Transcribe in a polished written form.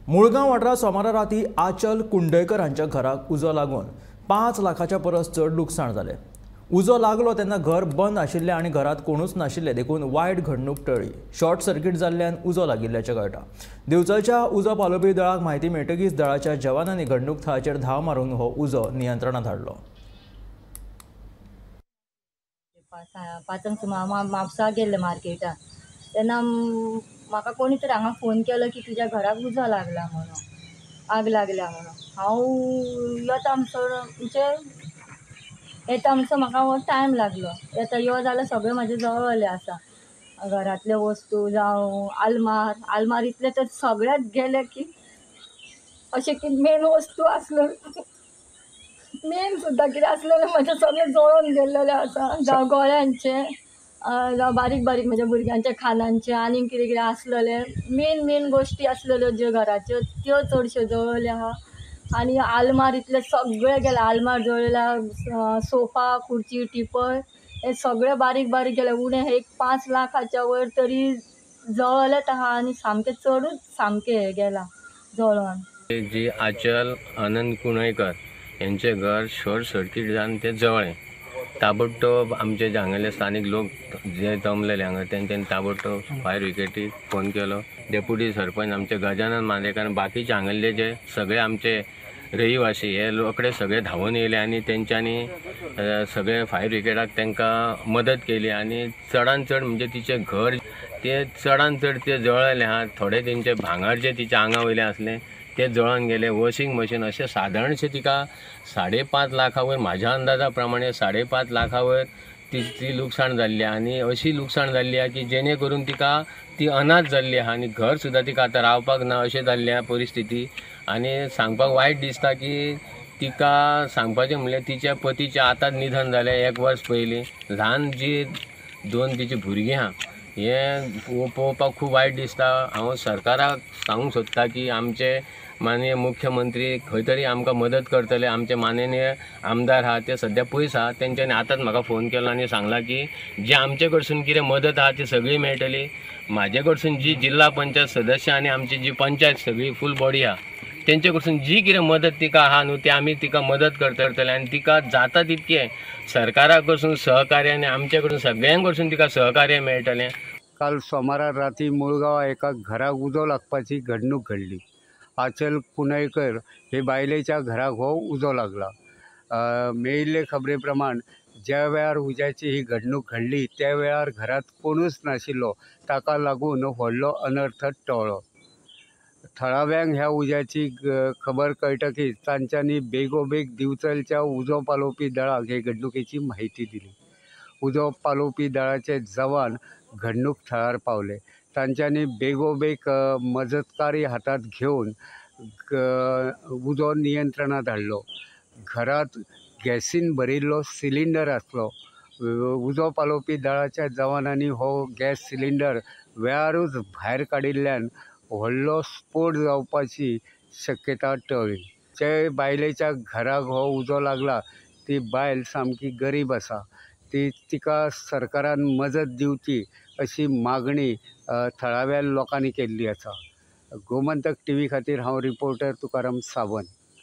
मुळगांव वाठारांत सोमारा राती आचल कुंडयकर हांच्या घराक उजो लागून 5 लाखाच्या परस चड लुकसाण जालें। उजो लागलो तेन्ना घर बंद आशिल्लें आनी घरांत कोणूच नाशिल्ले, देखून वायट घडणूक टळ्ळी। शॉर्ट सर्किट जाल्ल्यान उजो लागिल्ल्याचें कळटा। दिवचलच्या उजो पालोवपी दळाक म्हायती मेळटकीच दळाच्या जवानांनी घडणूक थळाचेर धांव मारून हो उजो नियंत्रणांत हाडलो। 5 सुमार म्हापसा गेल्ले मार्केटान, तेन्ना म्हाका कोणी तरी हांगा फोन केलो की तुज्या घराक उजो लागला म्हणून, आग लागल्या म्हणून। हांव येता म्हणसर म्हणजे येता म्हणसर म्हाका हो टायम लागलो। येता यो जाल्यार सगळें म्हाजें जळ्ळें आसा, घरांतल्यो वस्तू जावं आलमार, आलमार इतलें तर सगळ्यात गेलें की अशें की मेन वस्तू आसल्यो, मेन सुद्दां कितें आसलेलें म्हजें सगळें जळोन गेल्लेलें आसा। जावं गोळ्यांचें, जावं बारीक बारीक म्हज्या भुरग्यांच्या खाणांचें आनीक कितें कितें आसलेलें, मेन मेन गोश्टी आसलेल्यो ज्यो घराच्यो त्यो चडश्यो जळ्ळ्यो आहा। आनी आलमार इतलें सगळें गेलें, आलमार जळ्ळ्या, सोफा, खुर्ची, टिपय हे सगळें बारीक बारीक गेलें। उणें एक 5 लाखाच्या वयर तरी जळ्ळेंच आहा आनी सामकें चडूच सामकें हें गेलां जळोन। जी आचल आनंद कुंडयकर यांचे घर शॉर्ट सर्किट जावन ते जळ्ळें। ताबडतोब आमचे जे हांगाले स्थानीक लोक जे जमलेले हांगा तेंच्यांनी ताबडतोब फायर ब्रिगेडीक फोन केलो। डेप्युटी सरपंच आमचे गजानन मांद्रेकार, बाकीचे हांगल्ले जे सगळे आमचे रहिवासी हे रोखडे सगळे धांवून येयले आनी तेंच्यांनी सगळे फायर ब्रिगेडाक तांकां मदत केली आनी चडान चड म्हणजे तिचें घर ते चडान चड ते जळ्ळेलें आहा। थोडे तेंचे भांगर जे तिच्या आंगा वयलें आसलें ते जळोन गेले। वॉशिंग मशीन अशें सादारणशें तिका 5.5 लाखा वयर, म्हाज्या अंदाजा प्रमाणे 5.5 लाखा वयर ती लुकसाण जाल्ली आहा। आनी अशी लुकसाण जाल्ली आहा की जेणे करून तिका ती अनाथ जाल्ली आहा आनी घर सुद्दां तिका आतां रावपाक ना अशें जाल्लें आहा परिस्थिती। आनी सांगपाक वायट दिसता की तिका सांगपाचें म्हणल्यार तिच्या पतीचें आतांच निधन जालें 1 वर्स पयलीं। ल्हान जी 2 तिची भुरगीं आहा हें पळोवपाक खूब वायट दिसता। हांव सरकाराक सांगूंक सोदता की आमचे माननीय मुख्यमंत्री खंय तरी आमकां मदत करतले। आमचे माननीय आमदार आहा ते सद्या पयस आहा, तेंच्यांनी आतांच म्हाका फोन केलो आनी सांगलां की जे आमचे कडसून कितें मदत आहा ती सगळी मेळटली। म्हाजे कडसून जी जिल्हा पंचायत सदस्य आनी आमची जी पंचायत सगळी फूल बॉडी आहा तेंचे कडसून जी कितें मदत तिका आहा न्हू ती आमी तिका मदत करतले आनी तिका जाता तितकें सरकारा कडसून सहकार्य आनी आमचे कडसून सगळ्यां कडसून तिका सहकार्य मेळटलें। काल सोमारा राती मुळगांव एका घराक उजो लागपाची घडणूक घडली। आचल कुंडयकर हे बायलेच्या घराक हो उजो लागला। मेळिल्ले खबरे प्रमाण ज्या वेळार उज्याची ही घडणूक घडली त्या वेळार घरात कोणूच नाशिल्लो, ताका लागून व्हडलो अनर्थ टळ्ळो। थळाव्यांक ह्या उज्याची खबर कळटकीच तांच्यांनी बेगोबेग दिवचलच्या उजो पालोवपी दळाक हे घडणुकेची म्हायती दिली। उजो पालोवपी दळाचे जवान घडणूक थळार पावले। तांच्यांनी बेगोबेग मजतकार्य हातांत घेवन उजो नियंत्रणांत हाडलो। घरांत गॅसीन भरिल्लो सिलिंडर आसलो। उजो पालोवपी दळाच्या जवानांनी हो गॅस सिलिंडर वेळारूच भायर काडिल्ल्यान व्हडलो स्फोट जावपाची शक्यता टळ्ळी। जे बायलेच्या घराक हो उजो लागला ती बायल सामकी गरीब आसा, ती तिका सरकारान मजत दिवची अशी मागणी थळाव्या लोकांनी केल्ली आसा। गोमंतक टीव्ही खातीर हांव रिपोर्टर तुकाराम सावंत।